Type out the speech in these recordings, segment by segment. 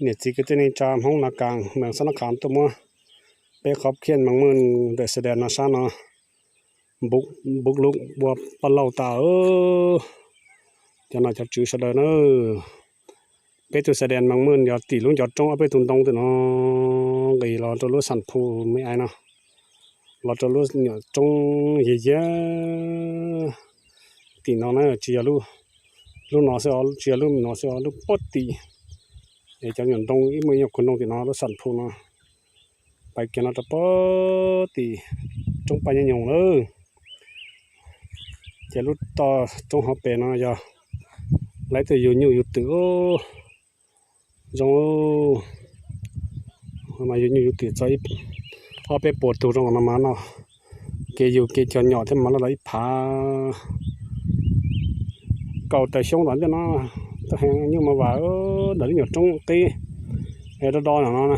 Niam txiv kwv tij neej tsa Hmoob Nas Kas, Xab Nab Qhas tuaj muab peb qhov khiaj mees maj ntawm Xais Des no sab no, npuv lub ua paj laug tas. Cov nom cov tswv sawv daws na, peb tus Xais Des mees maj yog tim lub ncov roob ob peb tus ntoo tim no nqis los rau lub Xas Phu me ais no, los rau lub nyuam roob yag yag tim no na, tsis yog lub no xwb, tsis yog lub no xwb, lub puag tim, es cov nyuam ntoo ib muaj ib nyuag khub ntoo tim no lub Xas Phu no, pais kiag no rau puag tim roob Paj Nyob Nyoos lawm. Ces lub toj roob hauv pes no yog lawv tuaj yug nyuj yug twm zoo mas yug nyuj yug twm txog ob peb puas tug zoo no mas no, kev yug kev cov nyom thiab mas loj los ib phav kaum tawm xyoo tom ntej no, tuaj heev nyuj mas vam ntawm lub nyuam roob qib es do do no no.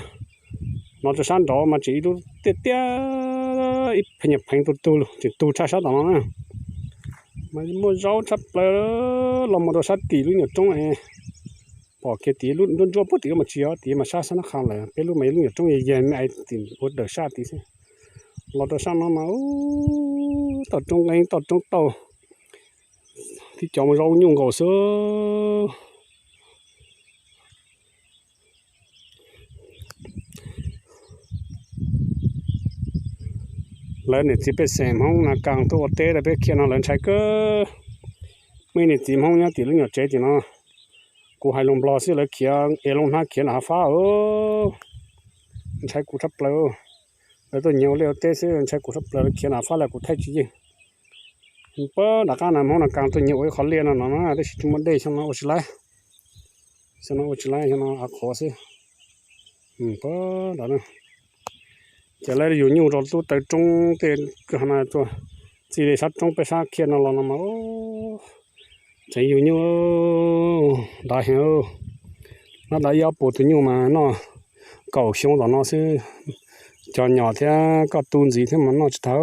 No rau sab nraud mas tseem ib lub tiaj tiaj ib pheev nyuam pheev tug tug tseem tug tshaj sab tom no na. Mas muaj zaub tshaj plaws los mus rau sab tim lub nyuam roob es pom kiag tim lub nruab ntsuab puag tim mas tsis yog tim mas sab Xab Nab Qhas lawm, peb lub mas yog lub nyuam roob yag yag me ais tim ua dawm sab tid xwb. Los rau sab no mas toj roob nqeeb toj roob tauj, tib cov mus zaub nyuj nkaus xwb. Lawv niam txiv pej xeem Hmoob Nas Kas tuaj ua teb rau peb khiaj no lawv ntshai kawg. Muaj ib niam txiv Hmoob nyob tim lub nyuam tsev tim no, kuv hais lus Nplog xwb lawv khiav es loo hnab khiav nram hav fab. Ntshai kuv tshaj plaws. Lawv tuaj nyiag ua liaj ua teb xwb ntshai kuv tshaj plaws, lawv khiav nram hav fab lawm kuv thaij tsis yeej. Pab nram qab na Hmoob Nas Kas tuaj nyiag ua ib qho liaj no no na, tab sis tsis muaj dej xyoo no ua tsis laib. Xyoo no ua tsis laib, xyoo no av qhuav xwb. Pab nram, ces lawv yug nyuj rau lub taw roob tej, txij li sab roob peb sab khiaj no los no mas tseem yug nyuj dav heev. Noj dav ib ob puas tus nyuj mas noj kaum xyoo tom no xwb. Cov nyom thiab koj tu ntxiv thiab mas noj tsis tag.